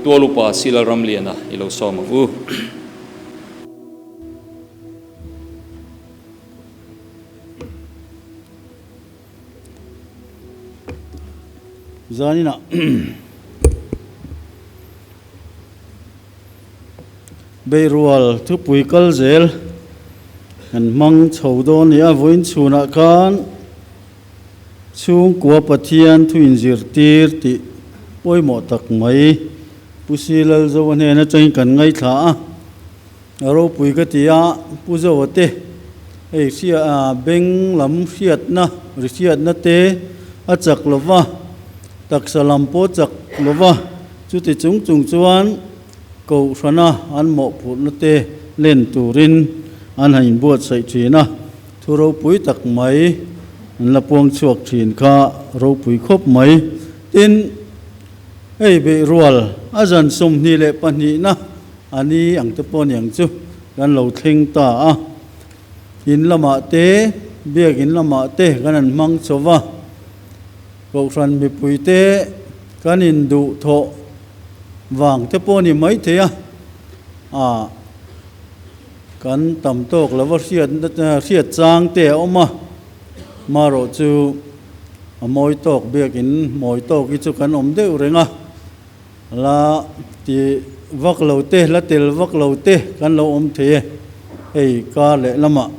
Tualupa Silalramliana i lo sawm ang u. Zaninah Beirual thupui kal zel kan hmang chho dawn a ni a, vawiin chhunah khan chhungkua Pathian thu inzirtir tih pawimawh tak mai Pu Silalzoa hnen atangin kan ngaithla a. A ropui ka ti a, Pu Zoa te hei hria beng lam hriatna ri hriatna te a chak lo va, taksa lam pawh chak lo va, chuti chung chung chuan Kohhrana an mawhphurhna te len turin an han inbuatsaih thin a, thu ropui tak mai an la puang chhuak thin kha ropui khawp mai. Tin, hei beihrual a zan 22na A ni ang te pawh niang chu kan lo thleng ta a, in lamah te, biakin lamah te kan han hmang chho va, Kohhran mipui te kan induh thawh vang te pawh a ni maithei a, ah kan tam tawk lova hriat hriat chang te a awm a, marawh chu a mawi tawk biakin mawi tawk hi chu kan awm deuh reng a. La ti vak lo te, la tel vak lo te kan lo awm thei e. Hei kar leh lamah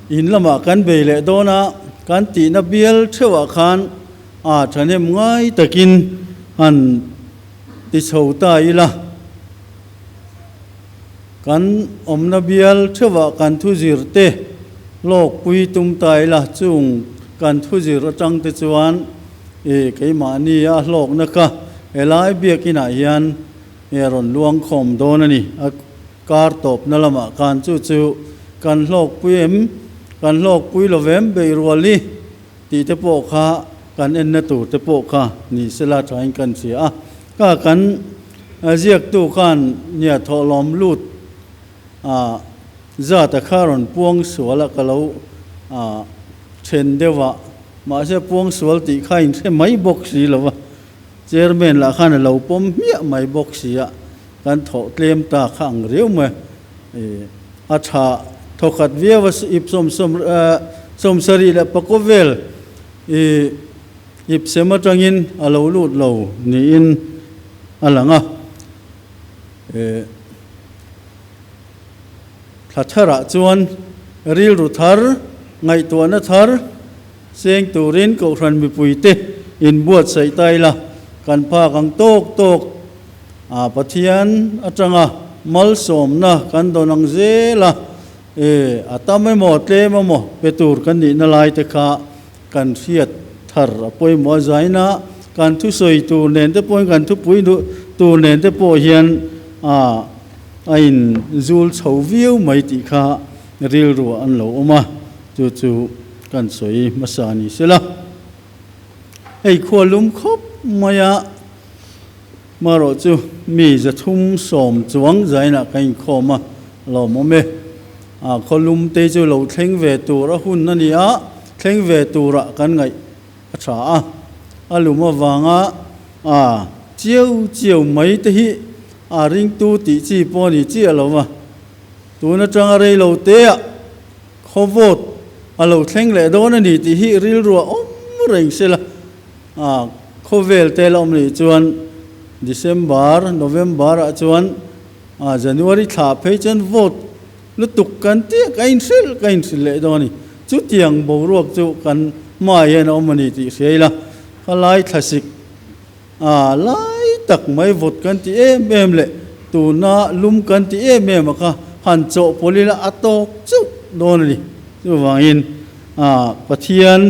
in lamah kan bei leh dawn a, kan tihna bial theuhah khan a thahnem ngai takin han ti chho ta ila. Kan awmna bial theuhah kan thuzir te lawkpui tum ta ila, chung kan thuzir atang te chuan I keimahni a hlawkna ka helai biakinah hian e rawn luang khawm dawn a ni. A kar tawpna lamah khan chu chu kan hlawkpui em, kan hlawkpui lo vem beihrual hi tih te pawh kha kan enna tur te pawh kha ni sela thain kan hria a. Ka kan ziaktu khan nia thawhlawm lut a zat a kha rawn puang sual a ka lo then deuh a. Mahse puangsual tih kha inhre mai bawk si lo va, Chairman lah khan a lo pawm hmiah mai bawk si a, kan thawh tlem ta kha ang riau mai. A tha thawkhat viau a, ip sawm sawm sawmsarih leh pakua vel i ip sem atangin a lo lut lo niin a lang a. Thla tharah chuan rilru thar, ngaihtuahna thar seng turin Kohhran mipuite inbuatsaih ta ila, kan phak ang tawk tawk a Pathian atanga malsawmna kan dawn ang zel a, e a tam emaw tlem emaw pe tur kan nihna lai te kha kan hriat thar a pawimawh a zaina kan thusawi tur nen te pawhin kan thupui tur nen te pawh hian a A in zul chho viau mai tih kha rilruah an lo awm a, chu chu kan sawi hmasa ni sela. Hei khua lum khawp mai a, marawh chu mi 310 chuang zainah ka inkhawm a, lawmawm e. A khaw lum te chu lo thleng ve tur a hun a ni a, thleng ve turah kan ngaih a tha a, a lum avanga a chiau chiau mai te hi A ringtu tih chi pawh a ni chiah lo va, tun atanga rei lo teah khaw vote a lo thleng leh dawn a ni tih hi rilruah awm reng se la, a khawvel te la awm nih chuan December, November ah chuan a January thla phei chuan vote lutuk kan tiah ka inhrilh ka inhrilh leh dawn a ni. Chutiang boruak chu kan hmaah hian a awm a ni tih hria ila, khalai thlasik A lai tak mai vawt kan ti em em leh tuna lum kan ti em em a kha han chawhpawlh ila a tawk chauh dawn a ni. Chuvangin a Pathian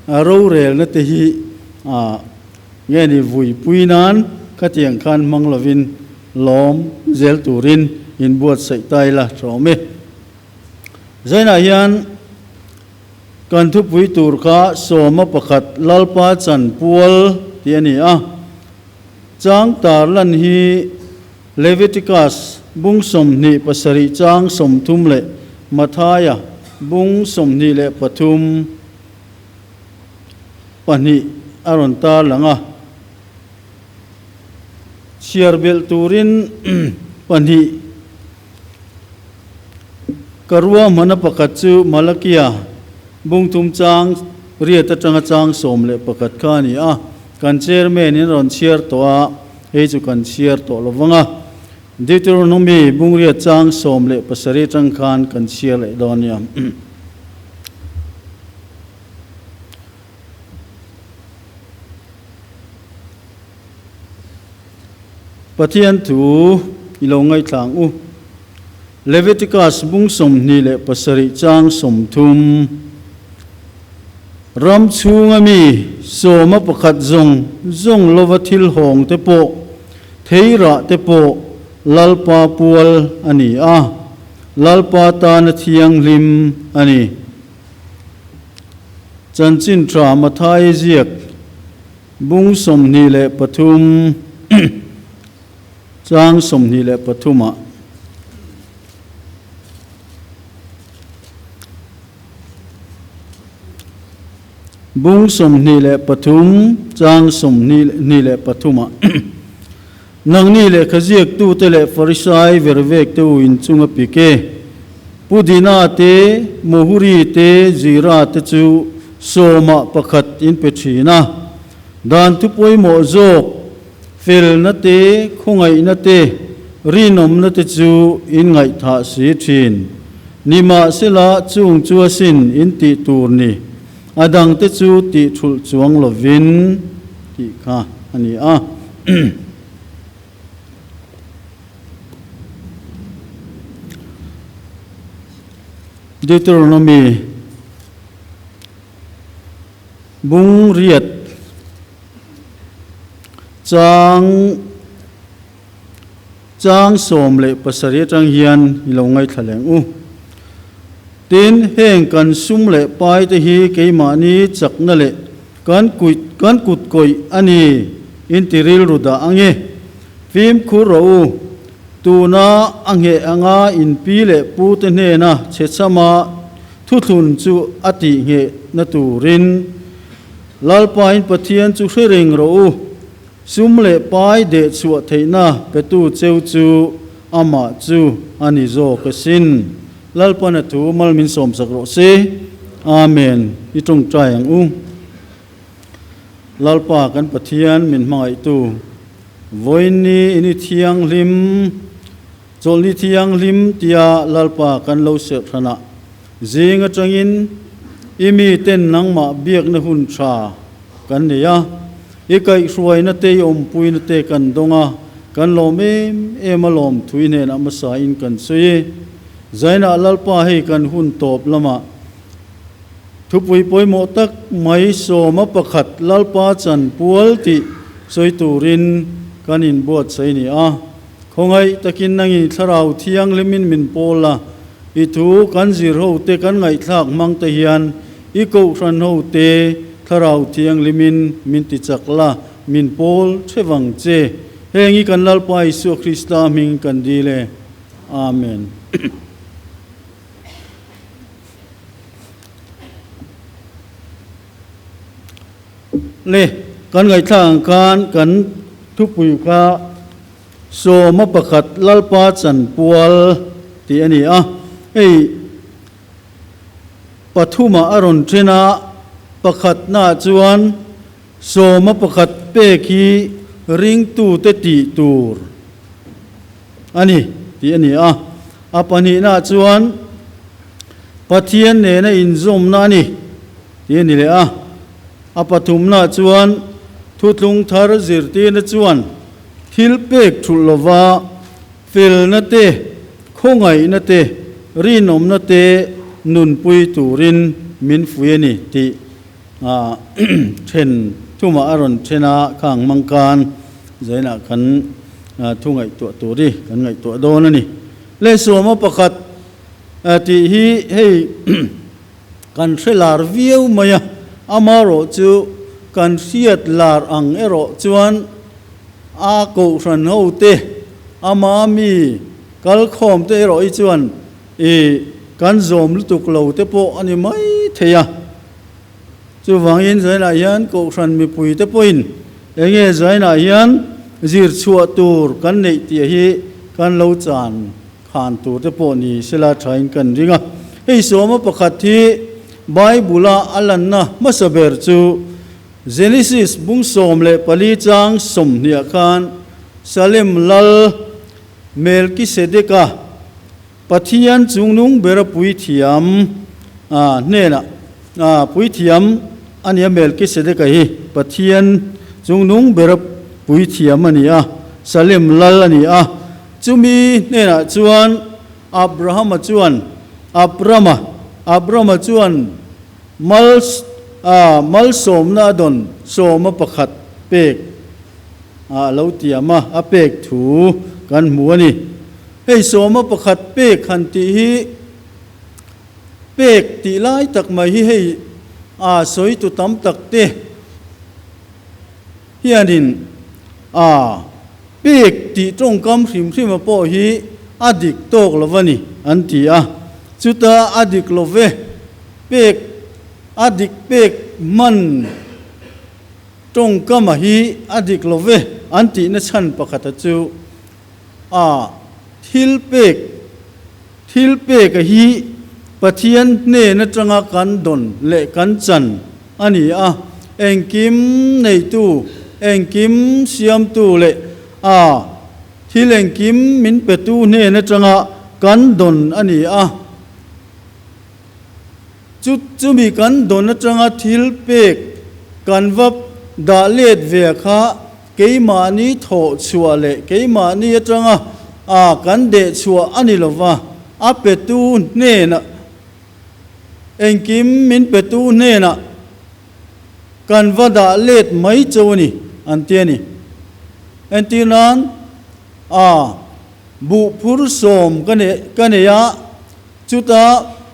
rorelna te hi a nge ni vuipui nan khatiang khan hmang lovin lawm zel turin inbuatsaih ta ila tha awm e. Zainah hian. Kan thupui tur kha sawma pakhat Lalpa chan pual tih a ni a. Chang tar lan hi Leviticus bung 27 chang 30 leh Mathaia bung 23 2 a rawn tar lang a. Chhiar belh turin pahnih ka ruahmana pakhat chu Malakia bungthum chang riat atanga chang 11 kha a ni a, kan chairman in a rawn chhiar tawh a, hei chu kan chhiar tawh lo vang a. Deuteronomy bungriat chang 17 atang khan kan chhiar leh dawn nia. Pathian thu i lo ngaithla ang u. Leviticus bung 27 chang 30, Ram chhunga mi sawma pakhat zawng zawng lova thil hawng te pawh, theirah te pawh Lalpa pual a ni a, Lalpa tana thianghlim a ni. Chanchin tha Mathai ziak Bung 23 chang 23 ah. Bung 23 chang 23 ah. Nangni lehkha ziaktute leh Farisai vervekte u inchung a pik e. Pudina te, Mohuri te, Zira te chu sawmah pakhat in pe thin a. Dan thu pawimawh zawk, felna te, khawngaihna te, rinawmna te chu in ngaihthah si thin. Nimahsela chung chu asin in tih tur ni, a dangte chu tih thulh chuang lovin tih kha a ni a. Deuteronomy bung riat chang chang 17 atang hian i lo ngaithla leng u. Tin, heng kan sum leh pai te hi keimahni chakna leh Kan kuit kan kut kawih a ni, in ti rilru dah ang e. Fimkhur rawh u, tuna a ngheh anga in pi leh pu te hnena chhechhama thuthlun chu a tih ngheh na turin Lalpa in Pathian chu hre reng rawh u, sum leh pai deh chhuah theihna petu cheu chu amah chu a ni zawk asin. Lalpan a thu mal min sawmsak rawh se. Amen. I tawngtai ang u. Lalpa kan Pathian min hmangaihtu, vawiinni in i thianghlim, chawlhni thianghlim tia Lalpa kan lo serh hranah zing atangin i miten nangmah biakna hun tha kan nei a, i kaihhruaina te i awmpuina te kan dawng a, kan lawm em em a lawm thui hnenah hmasa in kan sawi e. Zainah Lalpa hei kan hun tawp lamah thupui pawimawh tak mai sawma pakhat Lalpa chanpual tih sawi turin kan inbuatsaih ni a. Khawngaih takin nangin Thlarau Thianghlimin min pawl a, i thu kan zir ho te kan ngaihthlak hmang te hian i kohhran ho te Thlarau Thianghlimin min ti chak la, min pawl thevang che. Heng i kan Lalpa Isua Krista hming kan dil e. Amen. Le, kan ngaihthlak ang khan kan thupui kha sawma pakhat Lalpa chanpual tih a ni a. Hei pathumah a rawn then a, pakhatnaah chuan sawma pakhat pek hi ringtute tih tur a ni tih a ni a. A pahnihnaah chuan Pathian nena inzawmna a ni tih a ni leh a. A pathumnaah chuan Thuthlung Thar zirtirna chuan thil pek thulh lova felna te, khawngaihna te, rinawmna te nunpui turin min fui a ni tih then thumah a rawn then a, khang hmang khan zainah kan Thu ngaihtuah tur hi kan ngaihtuah dawn a ni. Le sawma pakhat tih hi hei kan hre lar viau mai a, amarawh chu kan hriat lar ang erawh chuan a kohhran ho te, ama mi kalkhawm te erawh hi chuan i kan zawm lutuk lo te pawh a ni mai thei a. Chuvangin Zainah hian kohhran mipui te pawhin eng nge Zainah hian zir chhuah tur kan neih tih hi kan lo chan khan tur te pawh ni sela thain kan ring a. Hei sawma pakhat hi Bible-a a lanna hmasa ber chu Genesis bung 14 chang 20 ah khan Salem lal Melkisedeka Pathian chungnung bera puithiam hnenah puithiam a ni a, Melkisedeka hi Pathian chungnung bera puithiam a ni a, Salem lal a ni a. Chumi hnenah chuan Abrahama chuan, Abrama, Abrama chuan mal malsawmna a dawn sawma pakhat pek a lo tiam a, a pek thu kan hmu a ni. Hei sawma pakhat pek han tih hi pek tih lai tak mai hi hei a sawi tu tam tak te hianin a pek tih tawngkam hrim hrim a pawh hi a dik tawk lo va ni an ti a, chuta a dik lo ve pek a dik pek hman tawngkam a hi a dik lo ve an tihna chhan pakhata chu. A thil pek, thil peka hi Pathian hnen atanga kan dawn leh kan chan a ni a, engkim neitu, engkim siamtu leh a thil engkim min petu hnen atanga kan dawn a ni a. Chu chumi kan dawn atanga thil pek kan va dah let ve kha Keimahni thawh chhuah leh keimahni atanga a kan deh chhuah a ni lova, a petu hnenah, engkim min petu hnenah kan va dah let mai cho a ni, an ti a ni. Entir nan, a buh phur sawm ka nei ka nei a, chuta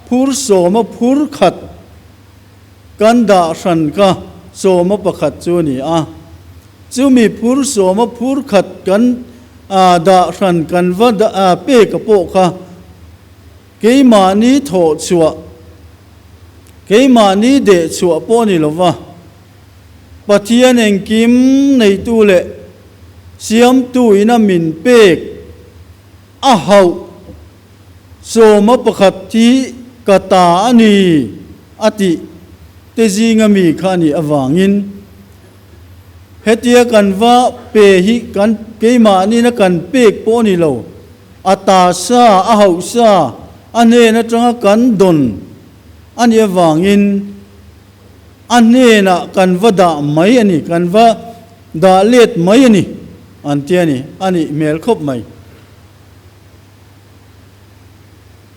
phur sawma phur khat Kan dah hran ka sawma pakhat chu a ni a, chumi phur sawma phur khat kan dah hran kan va pek a pawh kha keimahni thawh chhuah, keimahni deh chhuah pawh a ni lo va, Pathian engkim neitu leh siamtu ina min pek a hauh. Sawma pakhat hi ka ta a ni a tih te zinga mi kha a nih avangin hetia kan va pe hi kan keimahnin a kan pek pawh a ni lo, a ta sa, a hauh sa, a hnen atanga kan dawn a nih avangin a hnenah kan va dah mai a ni, kan va dah let mai a ni an ti a ni, a nih hmel khawp mai.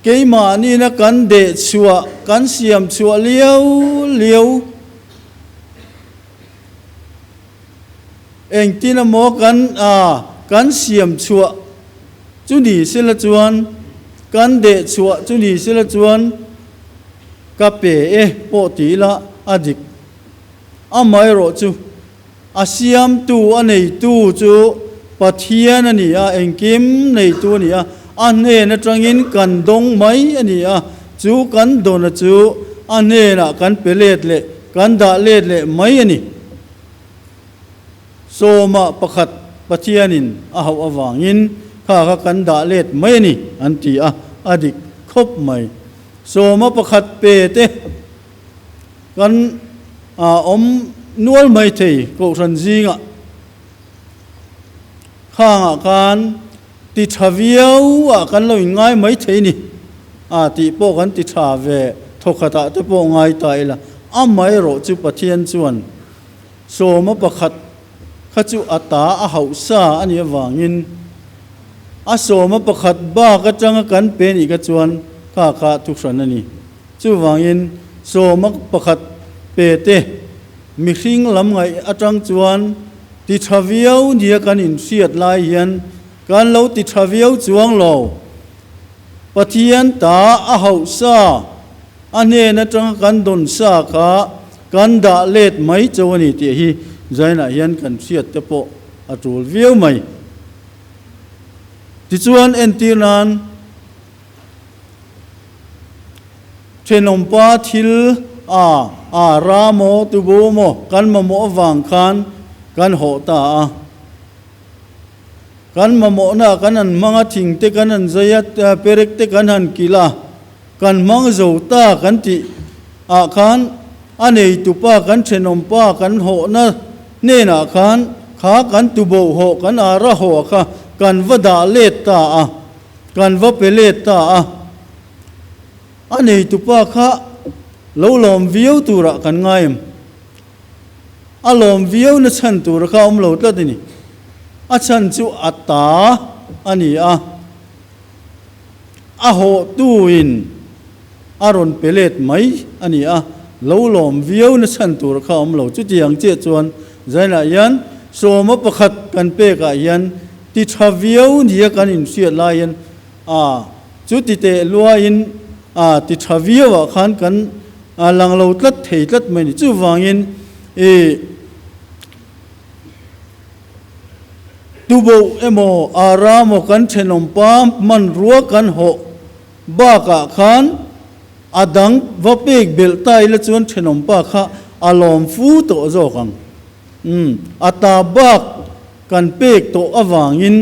Keimahniina kan deh chhuah, kan siam chhuah liau liau engtin emaw kan a kan siam chhuah chu ni sela chuan, kan deh chhuah chu ni sela chuan ka pe e pawh ti ila a dik. Amaherawh chu A siamtu, a neitu chu Pathian a ni a, engkim neitu a ni a, a hnen atangin kan dawng mai a ni a, chu kan dawna chu a hnenah kan pe let leh, kan dah let leh mai a ni. Sawma pakhat Pathianin a hauh avangin kha kha kan dah let mai a ni an ti a, a dik khawp mai. Sawma pakhat pe te. Kan awm nual mai thei Kohhran zingah khangah khan ti tha viau ah kan lo inngai mai thei ni a tih pawh kan ti tha ve thawkhatah te pawh ngai ta ila amaherawh chu Pathian chuan sawma pakhat kha chu a ta a hauh sa a nih avangin a sawma pakhat bak atanga kan pe nih kha chuan kha kha thuhran a ni. Chuvangin, sawma pakhat pe te mihring lam ngaih atang chuan ti tha viau nia kan inhriat lai hian kan lo ti tha viau chuang lo. Pathian ta a hauh sa, a hnen atanga kan dawn sa kha kan dah let mai cho a ni tih hi Zainah hian kan hriat te pawh a tul viau mai. Tichuan, entir nan. Thenawmpa thil a a ra maw tubo maw kan mamawh avang khan kan hawh ta a. Kan mamawhna ah kan han hmang a, thing te kan han zai a, perek te kan han kilh a, kan hmang zo ta kan tih ah khan a neitupa kan thenawmpa kan hawhna hnenah khan kha kan tuboh hawh kan ara hawh kha kan va dah let ta a, kan va pe let ta a. A neitupa kha lo lawm viau turah kan ngai em? A lawm viau na chhan tur kha awm lo tlat a ni. A chhan chu a ta a ni a, a hawhtuin a rawn pe let mai a ni a, lo lawm viau na chhan tur kha awm lo. Chutiang chiah chuan Zainah hian sawma pakhat kan pekah hian ti tha viau nia kan inhriat laiin a, chu ti teh luain a ti tha viauah khan kan A lang lo tlat thei tlat mai ni. Chuvangin i tuboh emaw ara maw kan thenawm pa hmanrua kan hawh bakah khan a dang va pek belh ta ila chuan thenawm pa kha a lawm fu tawh zawk ang. Umm a ta bak kan pek tawh avangin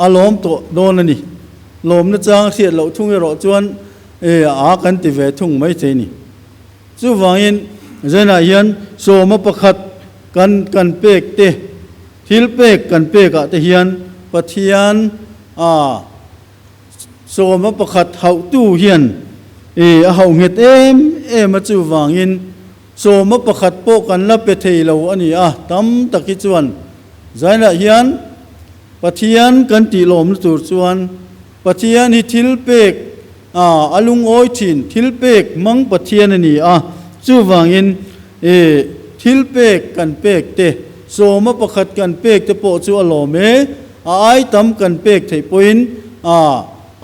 A lawm tawh dawn a ni. Lawmna chang hriat loh thung erawh chuan e a kan ti ve thung mai thei ni. Chuvangin Zenah hian sawma pakhat kan kan pek te, thil pek kan pekah te hian Pathian a sawma pakhat hauhtu hian e a hauh nghet em em a chuvangin sawma pakhat pawh kan la pe thei lo a ni a, tam tak hi chuan Zainah hian Pathian kan tih lawmna tur chuan Pathian hi thil pek a a lungawi thin, thil pek hmang Pathian a ni a, chuvangin e thil pek kan pek te, sawma pakhat kan pek te pawh chu a lawm e, a ai tam kan pek theih pawhin a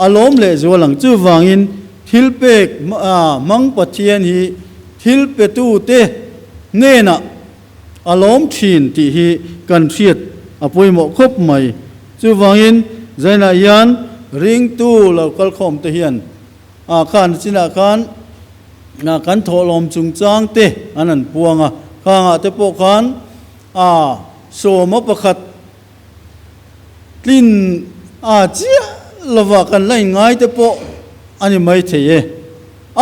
a lawm leh zual ang. Chuvangin thil pek hmang Pathian hi thil petute hnenah A lawm thin tih hi kan hriat a pawimawh khawp mai. Chuvangin Zainah hian ringtu lo kal khawm te hian a khan chinah khan kan thawhlawm chungchang te an han puang a, khangah te pawh khan a sawma pakhat tlin a chiah lova kan la inngai te pawh a ni mai thei e.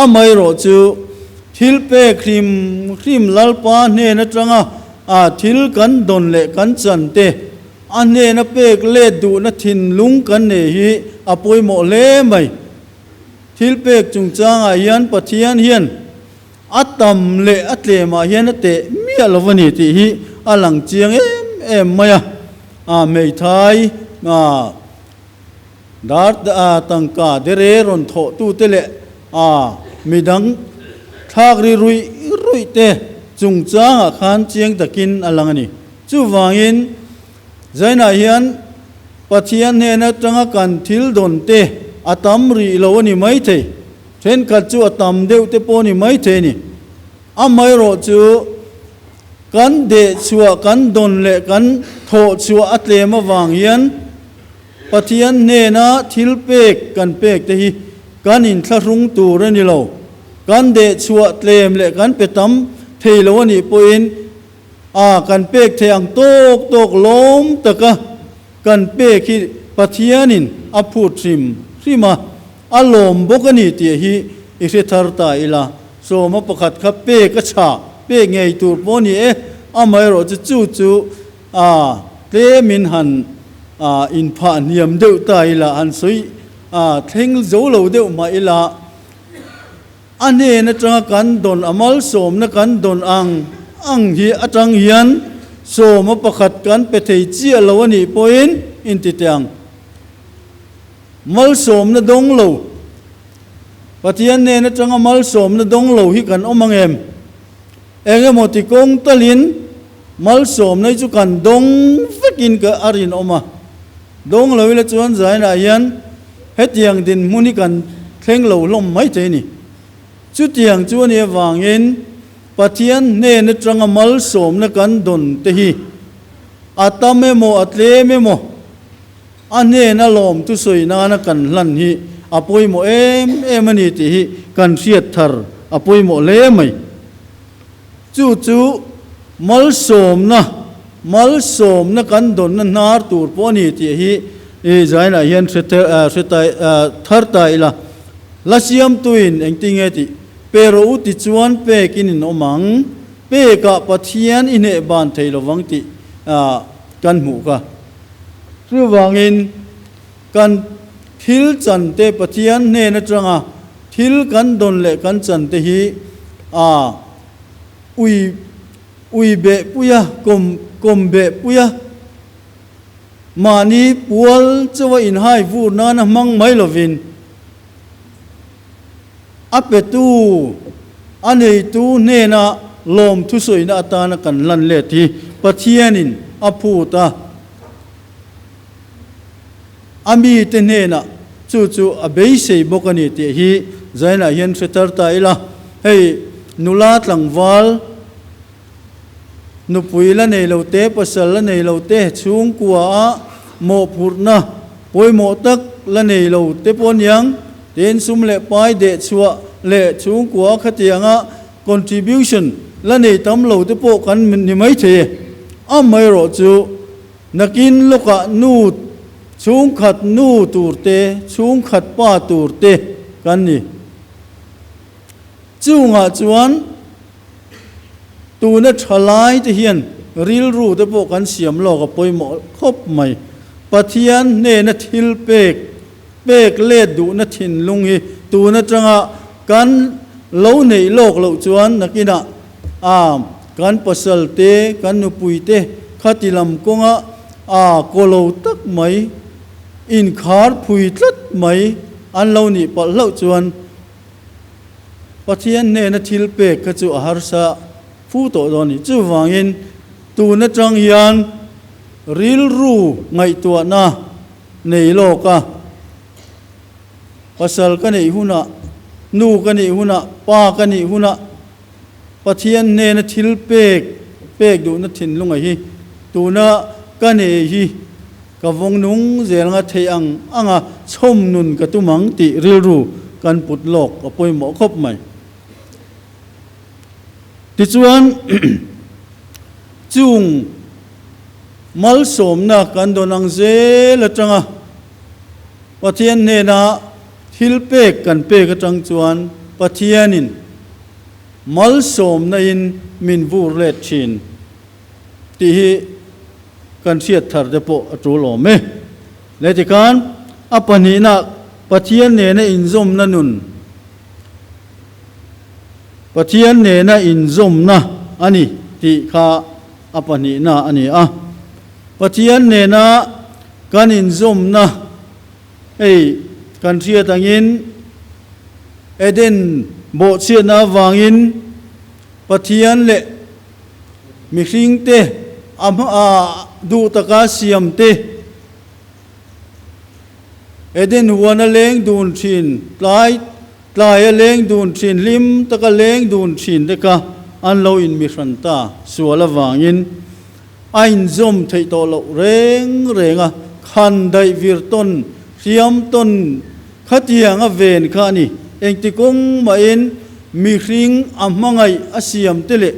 Amaherawh chu thil pek hrim hrim Lalpa hnen atanga a thil kan dawn leh kan chan te a hnena pek let duhna thinlung kan nei hi a pawimawh hle mai. Thil pek chungchangah hian Pathian hian A tam leh a tlemah hian a teh miah lo a ni tih hi a lang chiang em em mai a. A hmeithai a dar a tangka dere rawn thawh tute leh a midang thlak ri ruih ruih te chungchangah khan chiang takin a lang a ni. Chuvangin Zainah hian Pathian hnen atanga kan thil dawn te a tam rih lo a ni maithei. Thenkhat chu a tam deuh te pawh a ni maithei a ni. Amaherawh chu kan deh chhuah, kan dawn leh kan thawh chhuah a tlem avang hian Pathian hnena thil pek kan pek te hi kan inthlahrung tur a ni lo. Kan deh chhuah tlem leh kan pe tam thei lo a nih pawhin a kan pek thei ang tawk tawk lawm taka kan pek hi Pathianin a phut hrim hrim a. A lawm bawk a ni tih hi i hre thar ta ila, sawma pakhat kha pek a chhah, pek ngei tur pawh a ni e, amaherawh chu chu chu a tlemin han a inphah hniam deuh ta ila, han sawi a thleng zo lo deuh mah ila, a hnen atanga kan dawn a malsawmna kan dawn ang ang hi atang hian sawma pakhat kan pe thei chiah lo a nih pawhin inti teh ang. Malsawmna dawng lo, Pathian nen atanga malsawmna dawng lo hi kan awm ang em? Eng emaw ti kawng talin malsawmna hi chu kan dawng vekin ka a rinawm a. Dawng lo ila chuan zainah hian hetiang dinhmun hi kan thleng lo hlawm maithei a ni. Chutiang chu a nih avangin Pathian hnen atanga malsawmna kan dawn te hi a tam emaw a tlem emaw, A hnena lawm thusawi nana kan hlan hi a pawimawh em em a ni tih hi kan hriat thar a pawimawh hle mai. Chu chu malsawmna Malsawmna kan dawnna hnar tur pawh a ni tih hi i zainah hian hre thar ta ila. La siamtuin engtinge tih pe rawh u ti chuan pekin in awm ang. Pekah Pathian i hneh ban thei lovang tih kan hmuh kha. Chuvangin kan thil chante Pathian hnen atanga thil kan dawn leh kan chante hi a ui Ui beh puia, kawm kawm beh puia, mahni pual chawa inhai vur nana hmang mai lovin a petu, a neitu hnena lawm thusawina atana kan lan let hi Pathianin a phut a, a mite hnenah chu chu a beisei bawk a ni tih hi Zainah hian hre tar ta ila, hei nula tlangval nupui la nei lo te, pasal la nei lo te, chhungkua a mawhphurhna pawimawh tak la nei lo te pawh aniang, tin sum leh pai deh chhuah leh chhungkua khatianga contribution la nei tam lo te pawh kan ni maithei e. Amaherawh chu Nakin lawkah nu chhungkhat nu tur te, chhungkhat pa tur te kan ni. Chungah chuan tuna tha lai te hian rilru te pawh kan siam lawk a pawimawh khawp mai. Pathian hnena thil pek, pek let duhna thinlung hi tun atanga kan lo neih lawk loh chuan nakinah A, kan pasal te, kan nupui te khati lam kawnga a kaw lo tak mai, inkhar phui tlat mai an lo nih palh hlauh chuan Pathian hnena thil pek kha chu a harsa fu tawh dawn a ni. Chuvangin tun atang hian rilru ngaihtuahna nei lawk a, pasal ka neih hunah, nu ka nih hunah, pa ka nih hunah, Pathian hnena thil pek pek duhna thinlunga hi tuna ka nei hi ka vawng nung zel nga theih ang anga chhawm nun ka tum ang tih rilru kan put lawk a pawimawh khawp mai. Tichuan chung malsawmna kan dawn ang zel atanga Pathian hnena thil pek kan pek atang chuan Pathianin malsawmna in min vur let thin tih hi kan hriat thar te pawh a tul awm e. Leh tikhan a pahnihna Pathian nena inzawmna nun, Pathian nena inzawmna a ni tih kha a pahnihna a ni a. Pathian nena kan inzawmna Hei kan hriat angin Eden bawhchhiatna avangin Pathian leh mihringte a duh taka siamte Eden huana leng dun thin, tlai tlaia leng dun thin, hlim taka leng dun thin te kha an lo inmihran ta sual avangin A inzawm theih tawh loh reng reng a, khan daih vir tawn, hriam tawn khatiang a ven kha a ni. Engti kawng mahin mihring a hmangaih a siam te leh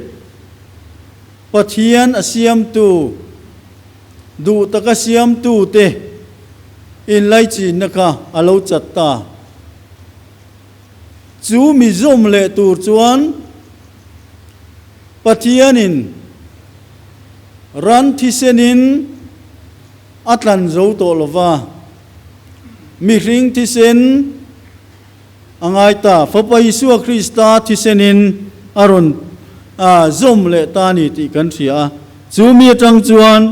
Pathian a siamtu, duh taka siamtu te inlaichinna kha a lo chat ta. Chu mi zawm leh tur chuan Pathianin ran thisenin a tlan zo tawh lo va, mihring thisen a ngai ta. Fapa Isua Krista thisenin a rawn zawm leh ta a ni tih kan hria a. Chu mi atang chuan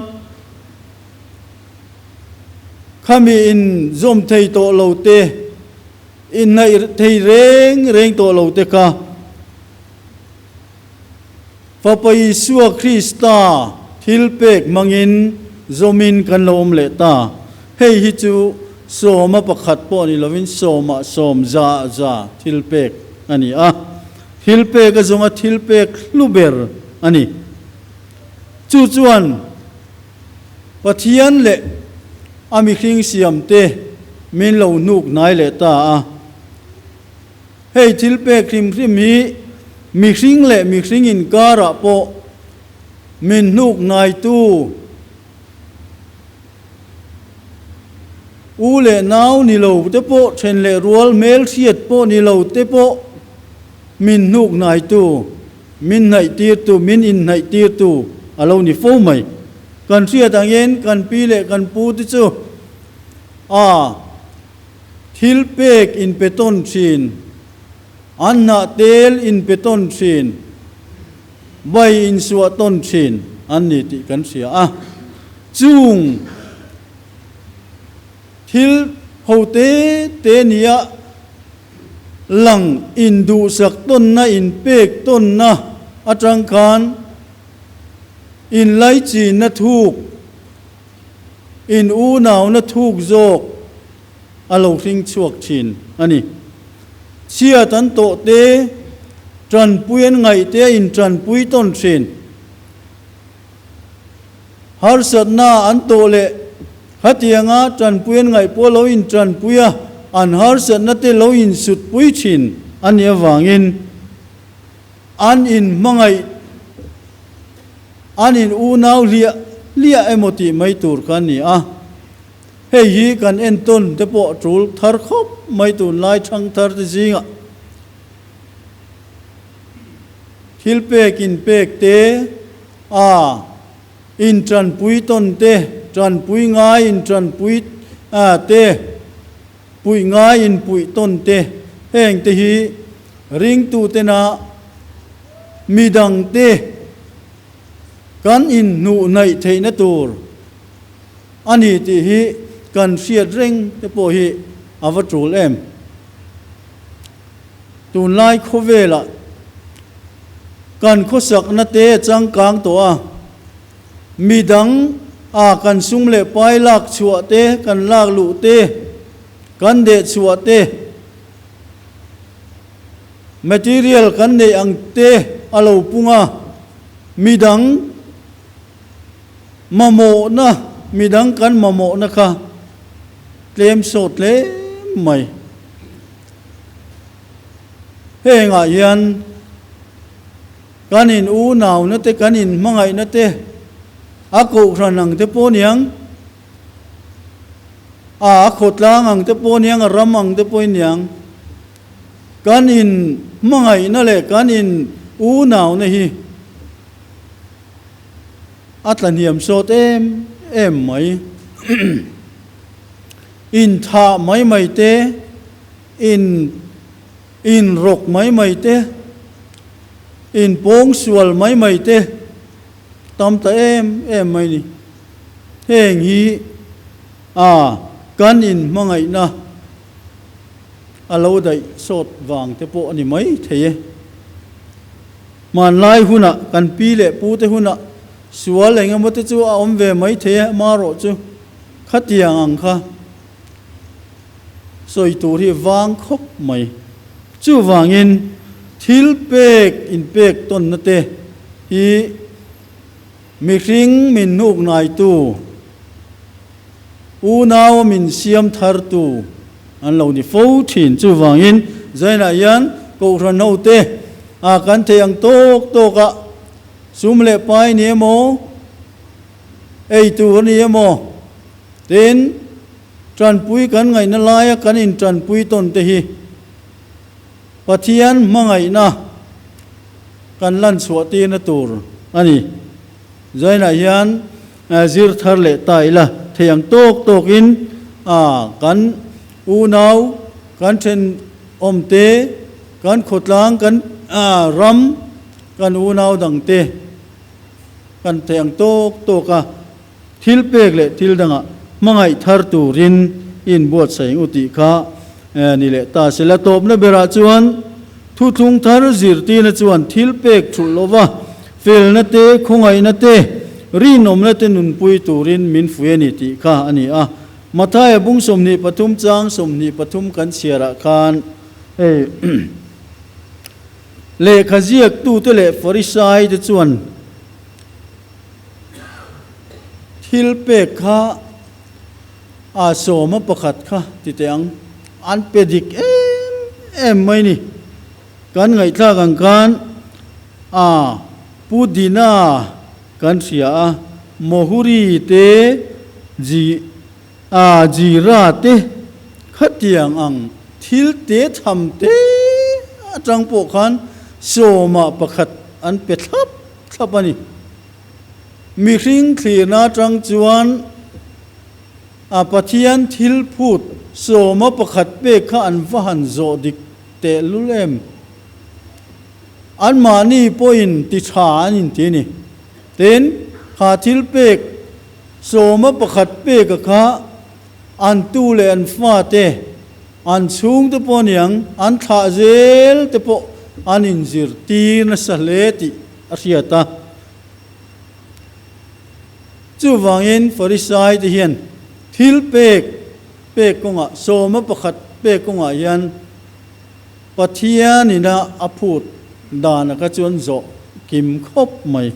khami in zawm thei tawh lo te, inhnaih thei reng reng tawh lo te kha, Fapa Isua Krista thilpek hmangin zawmin kan lo awm leh ta. Hei hi chu sawma pakhat pawh ni lovin sawmah sawm za za thilpek a ni a. Thilpek a zawnga thilpek hlu ber a ni. Chu chuan Pathian leh a mihring siamte min lo hnuk hnai leh ta a. Hei thil pek hrim hrim hi mihring leh mihring inkarah pawh Min hnuk hnaitu u leh nau ni lo te pawh, then leh rual hmel hriat pawh ni lo te pawh min hnuk hnaitu, min hnaihtirtu, min inhnaihtirtu a lo ni fo mai. Kan hriat angin kan pi leh kan pu te chu a thil pek inpe tawn thin, an hnah tel inpe tawn thin. Vai insuah tawn thin an ni tih kan hria a. Chung thil ho te te nia lang induhsak tawnna, inpek tawnna atang khan inlaichinna thuk, in unauna thuk zawk a lo hring chhuak thin a ni. Chhiat an tawh te, tanpui an ngaih te a intanpui tawn thin. Harsatna an tawh leh khatianga tanpui an ngaih pawh lo intanpui a, an harsatna te lo insutpui thin a nih avangin an inhmangaih, an in unau hliah hliah emaw tih mai tur kha a ni a. Hei hi kan entawn te pawh tul thar khawp mai tunlai thangthar te zingah thil pek in pek te, a in tanpui tawn te, tanpui ngai in tanpui te, puih ngai in puih tawn te, heng te hi ringtu tena midang te kan inhnuh hnaih theihna tur A ni tih hi kan hriat reng te pawh hi a va tul em? Tunlai khawvelah kan khawsakna te a changkang tawh a, midang a kan sum leh pai lak chhuah te, kan lak luh te, kan deh chhuah te, material kan neih ang te a lo pung a, midang Mamawhna, midang kan mamawhna kha tlem sawt hle mai. Hengah hian kan in unauna te, kan in hmangaihna te, a kohhran ang te pawh niang, a khawtlang ang te pawh niang, a ram ang te pawh niang, kan in hmangaihna leh kan in unauna hi A tla hniam sawt em em mai. In thah mai mai te, in in rawk mai mai te, in pawng sual mai mai te tam ta em em mai ni. Heng hi a kan in hmangaihna a lo daih sawt vang te pawh a ni mai thei e. Hmanlai hunah kan pi leh pute hunah sual eng emaw te chu a awm ve mai thei e, amarawh chu khatiang ang kha sawi tur hi vang khawp mai. Chuvangin thil pek inpek tawnna te hi mihring min hnuk naitu, unau min siam thartu an lo ni fo thin. Chuvangin Zainah hian Kohhran hote a kan thei ang tawk tawk a, sum leh pai ni emaw, ei tur ni emaw, tin tanpui kan ngaihna laia kan intanpui tawn te hi Pathian hmangaihna kan lan chhuah tirna tur a ni. Zainah hian zir thar leh ta ila thei ang tawk tawkin kan unau, kan thenawmte, kan khawtlang, kan ram, kan unau dangte kan thei ang tawk tawka thil pek leh thil dangah hmangaih thar turin i inbuatsaih ang u tih kha ni leh ta se. La tawpna berah chuan thuthlung thar zirtirna chuan thil pek thulh lova felna te, khawngaihna te, rinawmna te nunpui turin min fui a ni tih kha a ni a. Mathaia bung 23 chang 23 kan chhiarah khan hei lehkha ziaktute leh Farisai te chuan Thil pek kha a sawma pakhat kha ti teh ang, an pe dik em em mai ni. Kan ngaihthlak ang khan a Pu Dina kan hria a, Mohuri te, Ji a Jira te khatiang ang thil te tham te atang pawh khan sawmah pakhat an pe thlap thlap a ni. Mihring thlirna atang chuan a Pathian thil phut sawma pakhat pek kha an va han zawh dik tehlul em? Anmahni pawhin ti tha an inti a ni. Tin, kha thil pek sawma pakhat peka kha an tu leh an fate, an chhungte pawh aniang, an thlah zel te pawh an inzirtir nasa hle tih a hriat a. Chuvangin Farisai te hian thil pek pek kawngah, sawma pakhat pek kawngah hian Pathian ina a phut dan aka chuan zawh kim khawp mai.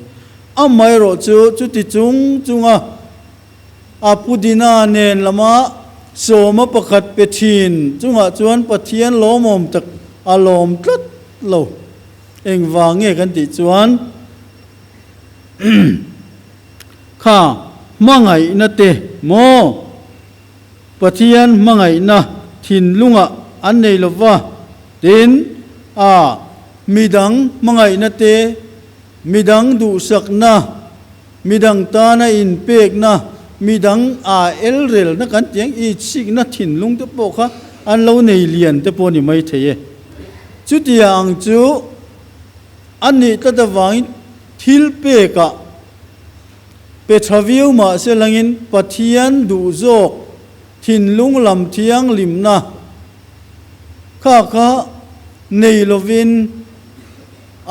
Amaherawh chu chuti chung chunga a pudina nen lama sawma pakhat pe thin chungah chuan Pathian lawmawm tak a lawm tlat lo. Engvang nge kan tih chuan kha hmangaihna te maw? Pathian hmangaihna thinlungah an nei lo va, tin, a midang hmangaihna te, midang duhsakna, midang tana inpekna, midang a elrelna kan tih ang itsikna thinlung te pawh kha an lo nei lian te pawh a ni maithei e. Chutia ang chu a nih tlat avangin thil pekah Pe tha viau mah se langin Pathian duh zawk thinlung lam thianghlimna kha kha nei lovin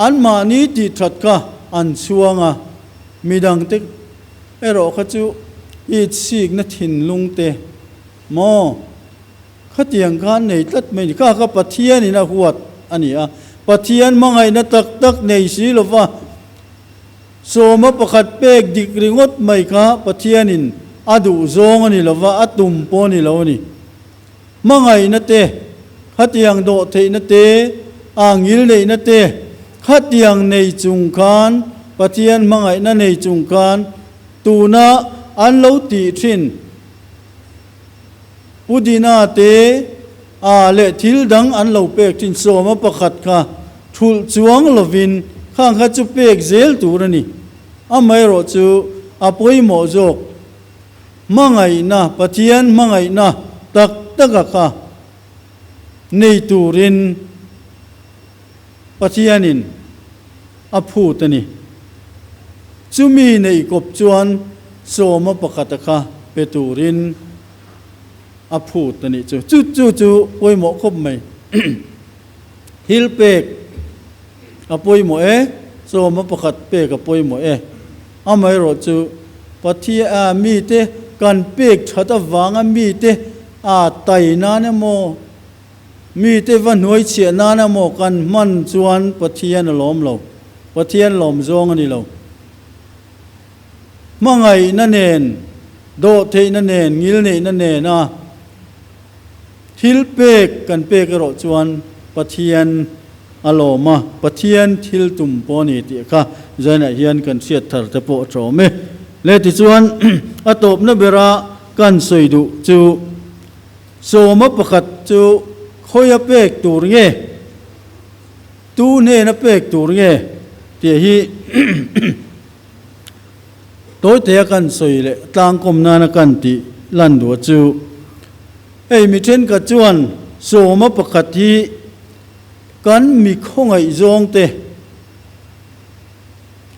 anmahni tih that kha an chhuang a, midangte erawh kha chu itsikna thinlung te maw khatiang kha an nei tlat mai a ni. Kha kha Pathianin a huat a ni a, Pathian hmangaihna tak tak nei si lova, Sawma pakhat pek dik ringawt mai kha Pathianin a duh zawng a ni lo va, a tum pawh a ni lo a ni. Hmangaihna te, khatiang dawh theihna te, a ngil neihna te, khatiang nei chung khan, Pathian hmangaihna nei chung khan tuna an lo tih thin Pudina te, a leh thil dang an lo pek thin sawma pakhat kha thulh chuang lovin khang kha chu pek zel tur a ni. Amaherawh chu a pawimawh zawk hmangaihna, Pathian hmangaihna tak taka kha nei turin Pathianin a phut a ni. Chumi neih kawp chuan sawma pakhata kha pe turin a phut a nih chu. Chu chu chu pawimawh khawp mai. Thil pek a pawimawh e, sawma pakhat pek a pawimawh e. Amaherawh chu Pathian a mite kan pek that avanga mite a tai nan emaw, mite va hnuai chhiah nan emaw kan hman chuan Pathian a lawm lo. Pathian lawm zawng a ni lo. Hmangaihna nen, dawhtheihna nen, ngilneihna nena thil pek kan pek erawh chuan Pathian a lawm a, Pathian thil tum pawh a ni tih kha zainah hian kan hriat thar te pawh a tawm e. Le tichuan a tawpna bera kan sawi duh chu sawma pakhat chu khawia pek tur nge? Tu hnena pek tur nge tih hi tawitea kan sawi leh tlangkawm nana kan tih lan duh chu hei mi thenkhat chuan sawma pakhat hi kan mi khawngaih zawng te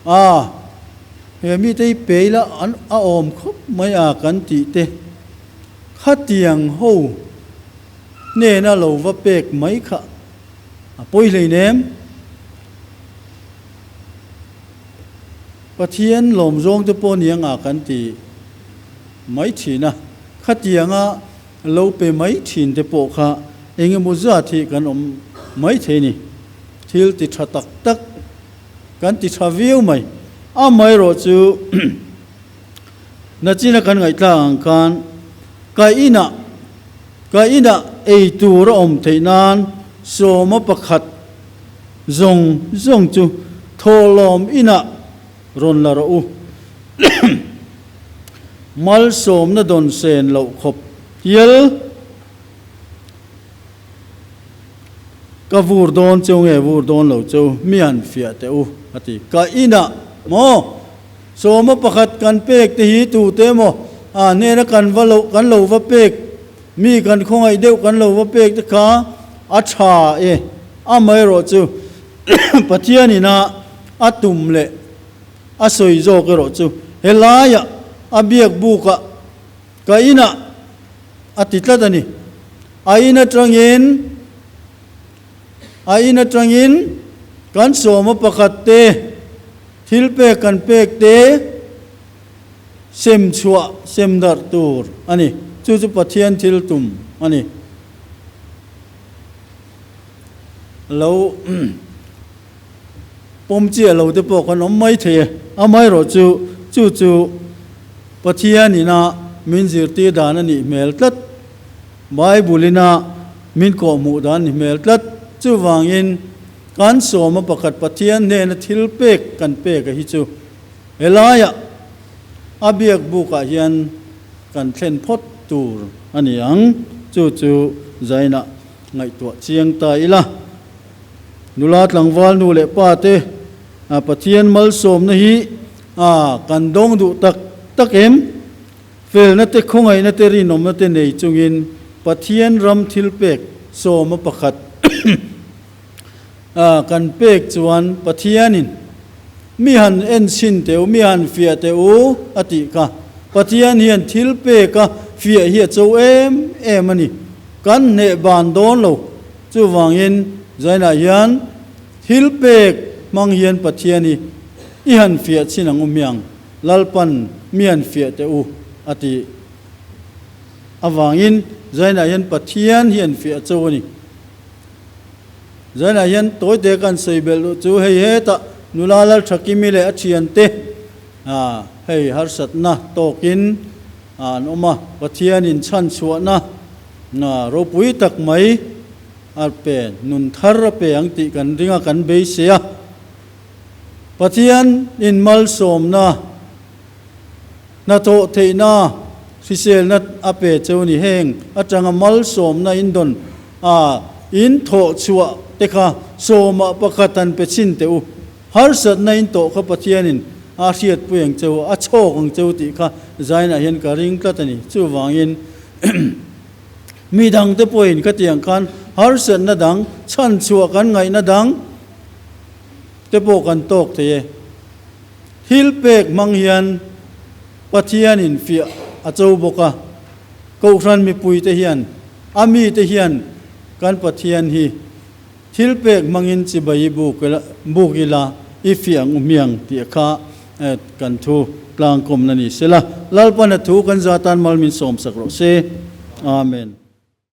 a he mite hi pe ila an a awm khawp mai a kan tih te khatiang ho hnena lo va pek mai kha A pawi hleinem. Pathian lawm zawng te pawh ni anga kan ti mai thin a, khatianga lo pe mai thin te pawh kha eng emaw zat hi kan awm mai thei ni. Thil ti tha tak tak kan ti tha viau mai. Amaherawh chu nachina kan ngaihthlak ang khan ka inah Ka inah ei tur a awm theih nan sawma pakhat zawng zawng chu thawhlawm inah rawn la rawh u. Malsawmna dawn sen loh khawp hial ka vur dawn cheu nge vur dawn lo cheu mi han fiah teh u a ti. Ka inah maw sawma pakhat kan pek te hi tute emaw a hnena kan va loh kan lo va pek mi kan khawngaih deuh kan lo va pek te kha a tha e amaherawhchu Pathian ina a tum leh A sawi zawk erawh chu helaiah a biak bukah ka inah a ti tlat a ni. A in atangin a in atangin kan sawma pakhat te, thil pek kan pek te sem chhuah sem darh tur a ni. Chu chu Pathian thil tum a ni. Lo. Pawm chiah lo te pawh kan awm mai thei e. Amaherawh chu, chu chu Pathian ina min zirtir dan a nih hmel tlat. Bible ina min kawhhmuh dan a ni hmel tlat. Chuvangin, kan sawma pakhat Pathian hnena thil pek kan pek a hi chu helaiah a biak bukah hian kan thlen phawt tur a ni ang. Chu chu zainah ngaihtuah chiang ta ila. Nula tlangval nu leh pa te Pathian malsawmna hi kan dawng duh tak tak em? Felna te, khawngaihna te, rinawmna te nei chungin Pathian ram thilpek sawma pakhat kan pek chuan Pathianin mi han en chhin teh u, mi han fiah teh u a tih kha. Pathian hian thilpeka fiah hi a cho em em a ni. Kan hneh ban dawn lo. Chuvangin Zainah hian thil pek hmang hian Pathian hi i han fiah chin ang u hmiang, Lalpan mi han fiah teh u a ti avangin Zainah hian Pathian hi an fiah cho a ni. Zainah hian tawite kan sawi belh duh chu hei hetah nula Lalthakimi leh a thiante hei harsatna tawkin an awm a, Pathianin chhanchhuahna Na ropui tak mai a pe, nun thar a pe ang tih kan ring a, kan beisei a. Pathian in malsawmna, hnathawh theihna, hriselna a pe cheu ni. Heng atanga malsawmna in dawn a, in thawh chhuah te kha sawmah pakhat han pe chhin teh u. Harsatna in tawh kha Pathianin a hriatpui ang cheu, a chhawk ang cheu tih kha zainah hian ka ring tlat a ni. Chuvangin Mi dangte pawhin ka tiang khan harsatna dang, chhanchhuah kan ngaihna dang te pawh kan tawk thei e. Thil pek hmang hian Pathianin fiah a cho bawk a, Kohhran mipuite hian, a mite hian kan Pathian hi thil pek hmangin chibai i buk ila, i fiah ang u hmiang tih kha Kan thu tlangkawmna ni sela, Lalpana thu kan zatan mal min sawmsak rawh se. Amen.